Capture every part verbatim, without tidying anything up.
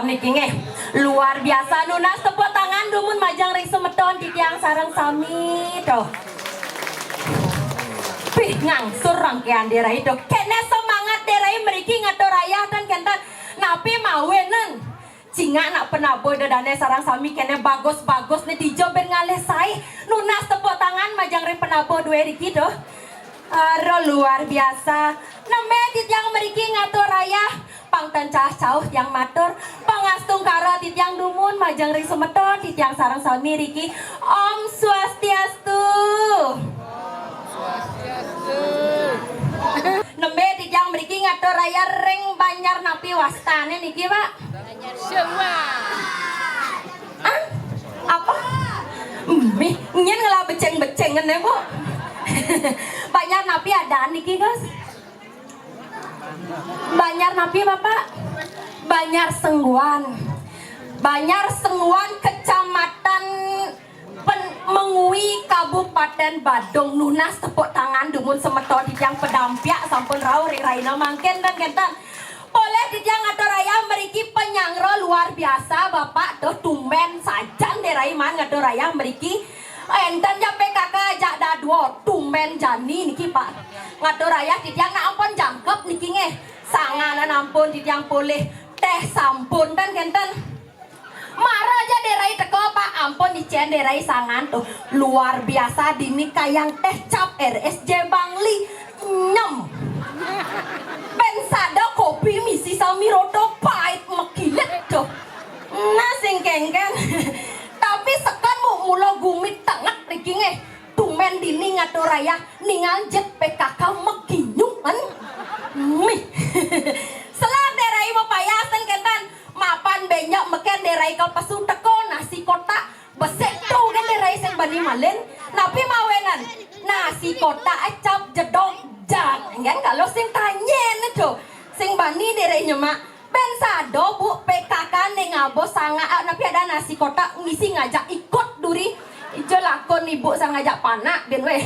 Niki nggih. Luar biasa, nunas tepuk tangan dumun majeng ring semeton titiang sareng sami to. Pih, ngangsur rangkean Dé Rai to. Kéné semangat Dé Rai mriki ngatur ayah ten kénten. Napi mawinan? Cingak nak penabuh Ida dané sareng sami kéné bagus-bagus né dija ben ngalih saé. Nunas tepuk tangan majeng ring penabuh dué riki to. Aduh, luar biasa. Nembé titiang mriki ngatur ayah, pang ten cauh-cauh tiang matur, pangastungkara titiang dumun majeng ring semeton titiang sareng sami riki. Om Swastiastu. Nembé titiang mriki ngatur ayah ring banjar napi wastané niki, Pak? Sewa. Ah? Apa? Mih, nyén ngelah beceng-becengan ya, Bu. Banjar napi ada niki, Gus? Banjar napi, Bapak? Banjar Sengguan. Banjar Sengguan, Kecamatan Pen-, Mengwi, Kabupaten Badung. Nunas tepuk tangan dumun semeton titiang pedampiak sampun rauh ring rahina mangkin ten kénten. Polih titiang ngatur ayah mriki panyanggra luar biasa, Bapak. Tuh, tumbén sajan Dé Rai maan ngatur ayah mriki. Énten ja P K K jak dadua, tumbén jani niki, Pak. Ngatur ayah titiang nak ampun jangkep niki nggih. Sanganan ampun titiang polih. Téh sampun ten kénten. Mara ja Dé Rai teka, Pak, ampun icén Dé Rai sangan tuh. Luar biasa dini kayang téh cap R S J Bangli. Nyem. Ben sada kopi misi sami rada pait makilit tuh. Nah, sing kéngkén. Tapi seken, Bu, mula gumi tenget riki nggih. Tumbén dini ngatur ayah ningal jit P K K makinyukan. Mih. Selah Dé Rai mapayas ten kénten. Mapan bénjang meken Dé Rai ka pesu teka nasi kotak. Besik to gén Dé Rai sing bani malin. Napi mawinan? Nasi kotak cap jedog jag. Gén kalau sing tanyén to. Sing bani Dé Rai nyemak. Ben sada, Bu, P K K né ngaba sangat, ah, napi ada nasi kotak ngisi ngajak ikut duri. Ija lakun ibu sang ngajak panak, ben wéh.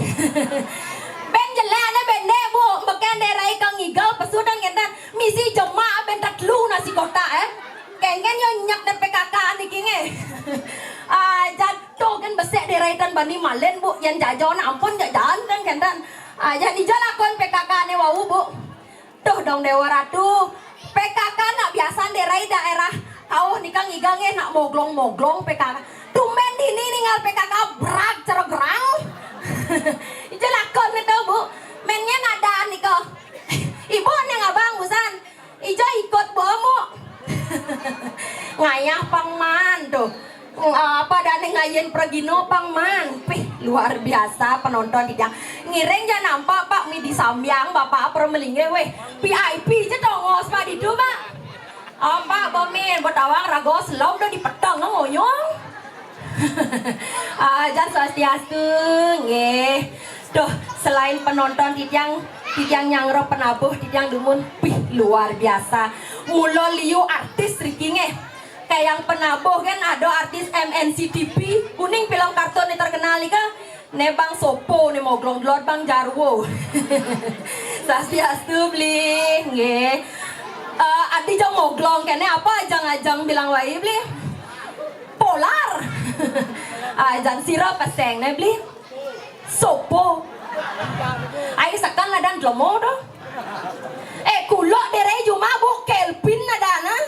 Ben jelék né bendé, Bu, meken Dé Rai ka ngigel pesu ten kénten. Misi jemak ben tetelu nasi kotak, eh. Kéngkén yo nyek né P K K niki nggih. Ah, jatuh kan besik Dé Rai ten bani malin, Bu, yan jajan ampun jak jalan ten kénten. Ah, yan ija lakun P K K né wau, Bu. Tuh dong Déwa Ratu, P K K nak biasan Dé Rai daerah kauh nika ngiga nggih nak moglong-moglong P K K. Tumbén dini ningal P K K brak ceregrang. Ija lakun né to, Bu. Ménnya nadaan nika. Ibu né ngabang busan. Ija ikut bomo. Ngayah pang maan tuh. Apa dané ngayin pragina pang maan. Pih, luar biasa penonton titiang. Ngiring ja nampak Pak midi sambiang Bapak Pramelinggih wéh. V I P ja tongos Pak ditu, Pak. Apa bomin betawang raga selom do dipeteng ngoyong. Ah, jan swastiastu, nggih. Duh, selain penonton titiang, titiang nyanggra penabuh, titiang dumun, pih, luar biasa. Mula liu artis riki nggih. Kayang penabuh kan ada artis M N C T V, kuning film kartun yang terkenal nika. Né Bang Sopo, né moglong dulur Bang Jarwo. Swastiastu, Bli, nggih. Eh, adi jang moglong kéné apa ajang-ajang bilang wai, Bli? Polar. Ah, jan sira peséng né, Bli? Sopo? Ai sakan ladan dlemo to. Eh, kuluk Dé Rai jumah, Bu, Kelvin ladan, ah.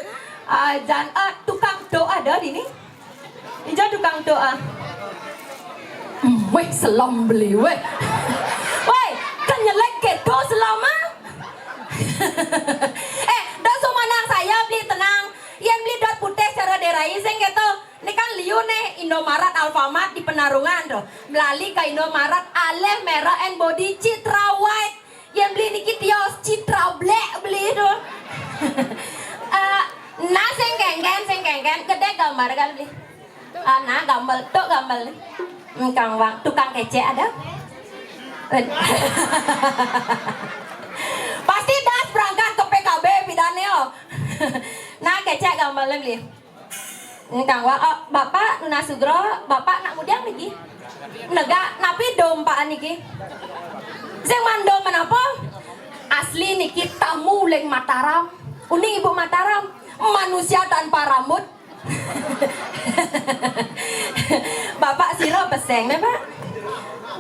Ah, jan, ah, tukang doa ada dini. Ija tukang doa. Hmm, wéh, selom Bli, wéh. Wéh, kan nyelek kéto selom, ah. Eh, dot sumanang saya, Bli, tenang. Yén Bli dot putih cara Dé Rai sing kéto. Né kan liu né Indomaret, Alfamart di Penarungan to. Melali ka Indomaret, alih merek and body Citra White. Yén Bli niki tios Citra Black Bli to. Eh, nah, sing kéngkén, sing kéngkén. Gedé gambar kan, Bli? Ah, nah, gambar, to gambar. Hmm, Kang Wang, tukang kécék ada? Pasti das berangkat ke P K B pidan né, oh. Nah, kécék gambar, Bli. Engkang wa-, oh, Bapak nunas sugra, Bapak nak ngudiang niki? Negak, napi dom Pak niki? Sing mandom menapa? Asli niki tamu ling Mataram. Uning Ibu Mataram. Manusia tanpa rambut. Bapak sira peseng né, Pak?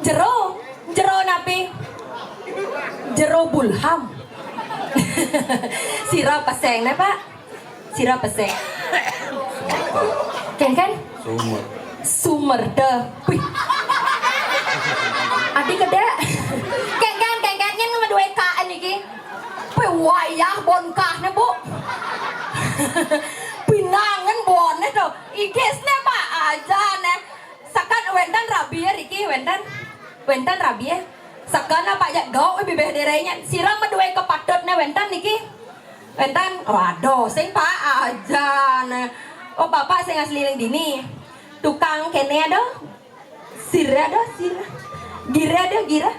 Jero, jero napi? Jero bulham. Sira peseng né, Pak? Sira peseng. Kéngkén? Sumur. Sumur deh. Wih. Adi kedék. Kéngkén, kéngkén nyén madué kak niki. Wih, wayah bon kah né, Bu. Pinangan bon né to. Igis né, Pak, aja né. Sakan wénten rabi ya riki, wénten. Wénten rabi ya. Sakan apa ya gau bibih dérényan. Sira madué kapatut né wénten niki. Wénten, waduh, sing Pak aja né. Oh, Bapak sing asli ning dini. Tukang kéné ada. Sira ada, sira. Gira ada, gira.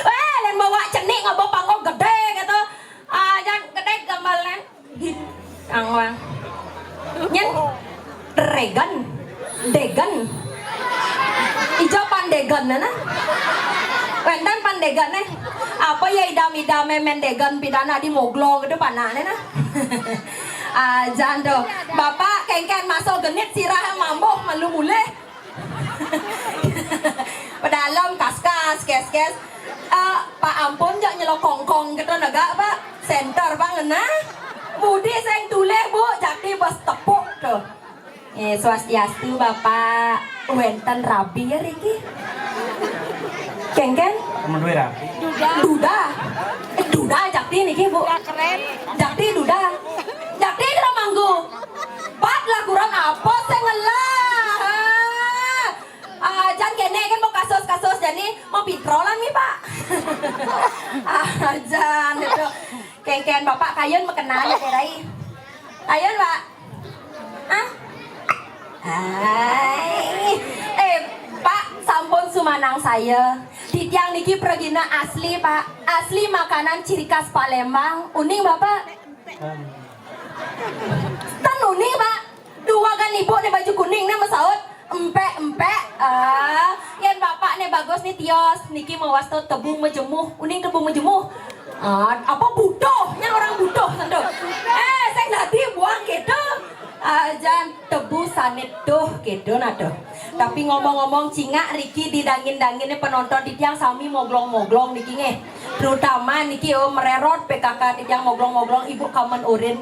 Wéh, lén bawa cenik ngaba pangko gedé gitu. Aja gedé gambalné. Angwang. Nyén Regan. Degan. Ijo pan Degan né, nah. Wénten pan Degan né. Apa ya idam-idamé mén Degan pidana di moglong gitu panané, nah. Ajan to. Bapak kéngkén maso genit sirah mambuh malu mulih. Pedalem kaskas, kés-kés. Eh, Pak ampun jak nyelok kongkong gitu negak, Pak. Center, Pak, ngenah. Budi sing tulih, Bu, jakti bos tepuk to. Eh, swastiastu, Bapak. Wénten rabi ya riki. Kéngkén? Temen duwe rabi. Duda. Eh, duda jakti niki, Bu. Jakti duda. Jakti kira manggu. Pat laguran apa sing ngelah? Ah, jan kéné kan mau kasus-kasus jani mau pitrolan nih, Pak. Ah, jan itu. Kéngkén Bapak kayun makenal ya, Rai. Kayun, Pak. Hah? Hai. Eh, Pak, sampun sumanang saya. Titiang niki pragina asli, Pak. Asli makanan ciri khas Palembang. Uning, Bapak? Ten uning, Pak. Dua kan ibu né baju kuning né masaut. Empék, empék. Ah, yén Bapak né bagus né tios. Niki mawasta tebu majemuh. Uning tebu majemuh. Ah, apa butuh? Nyén orang butuh tentu. Eh, sing dadi buang gitu. Ajan tebu sanit tuh gitu nah tuh. Tapi ngomong-ngomong cingak riki di dangin-danginnya penonton titiang sami moglong-moglong niki nggih. Terutama niki oh mererot P K K titiang moglong-moglong ibu kamen urin.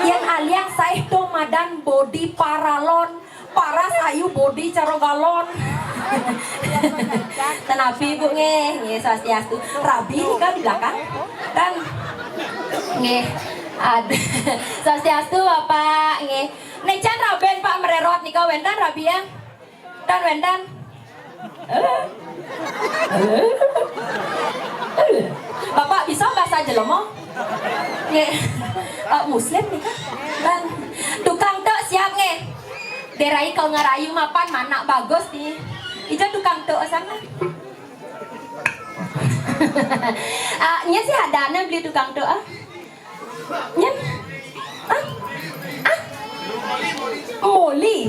Yén aliang saih tuh madan body paralon. Paras ayu body caro galon. Tenapi Bu nggih, nggih swastiastu. Rabi nika di belakang. Dan nggih. Ad-, swastiastu Bapak nggih. Né can raben Pak mererot nika wénten rabi ya. Dan wénten. Bapak bisa bahasa jelema? Nggih. Eh, muslim nika. Dan tukang tek siap nggih. Dérai kau ngarayu mapan manak bagus nih. Ija tukang tek sana. Ah, nya sih ada beli tukang tek ah. Nyén? Ah? Ah? Moli.